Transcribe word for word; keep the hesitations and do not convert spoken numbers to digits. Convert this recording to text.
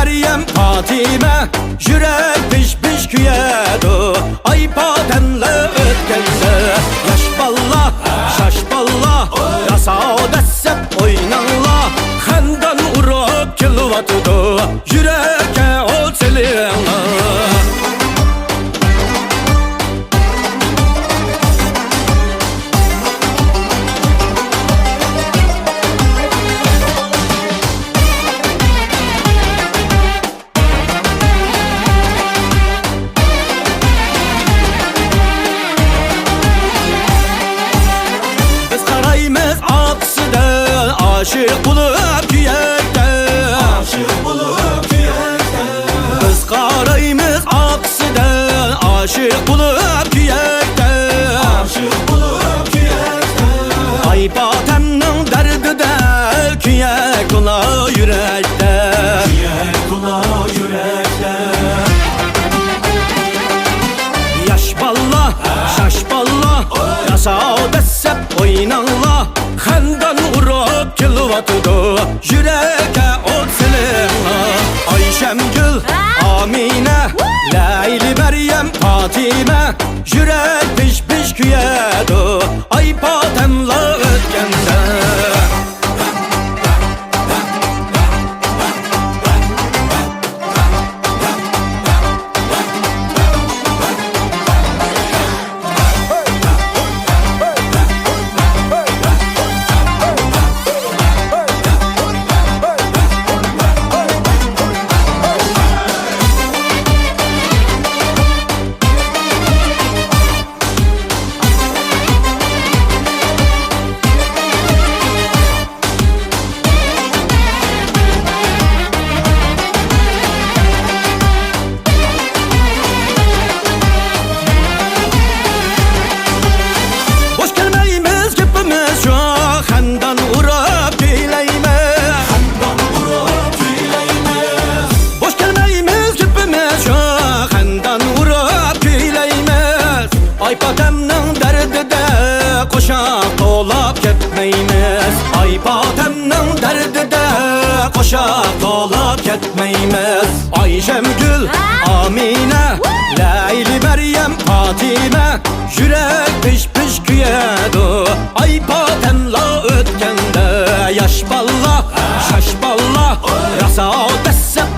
مەريەم پاتىمە، يۈرەك پىش-پىش كۆيەدۇ، ئاي پاتەملەر ئۆتكەندە. ياش باللا، شاش باللا، راسا دەسسەپ ئويناڭلار، خەندان ئۇرۇپ كېلىۋاتىدۇ، يۈرەككە ئوت سېلىڭلار. بىز قارايمىز ئارقىسىدىن، ئاشىق بولۇپ كۆيەكتە. ئاشىق بولۇپ كۆيەكتە. بىز قارايمىز ئارقىسىدىن، ئاشىق بولۇپ كۆيەكتە. ئاشىق بولۇپ كۆيەكتە. ئاي پاتەمنىڭ دەردىدە، كۆيەك تولا يۈرەكتە. كۆيەك تولا يۈرەكتە. ياش باللا، شاش باللا، راسا دەسسەپ ئويناڭلار، خەندان ئۇرۇپ كېلىۋاتىدۇ، يۈرەككە ئوت سېلىڭلار. ئايشەمگۈل، ئامىنە، لەيلى، مەريەم، پاتىمە، يۈرەك پىش-پىش كۆيەدۇ، ئاي پاتەملەر ئۆتكەندە. بوش كەلمەيمىز، گېپىمىز شۇ، خەندان ئۇرۇپ كۈيلەيمىز. بوش كەلمەيمىز، گېپىمىز شۇ، خەندان ئۇرۇپ كۈيلەيمىز. ئاي پاتەمنىڭ دەردىدە قوشاق توۋلاپ كەتمەيمىز. ئاي پاتەمنىڭ دەردىدە قوشاق توۋلاپ كەتمەيمىز. ئايشەمگۈل، ئامىنە، لەيلى، مەريەم، پاتىمە، يۈرەك پىش-پىش كۆيەدۇ، ئاي پاتەملا ئۆتكەندە. ياش باللا، شاش باللا، راسا دەسسەپ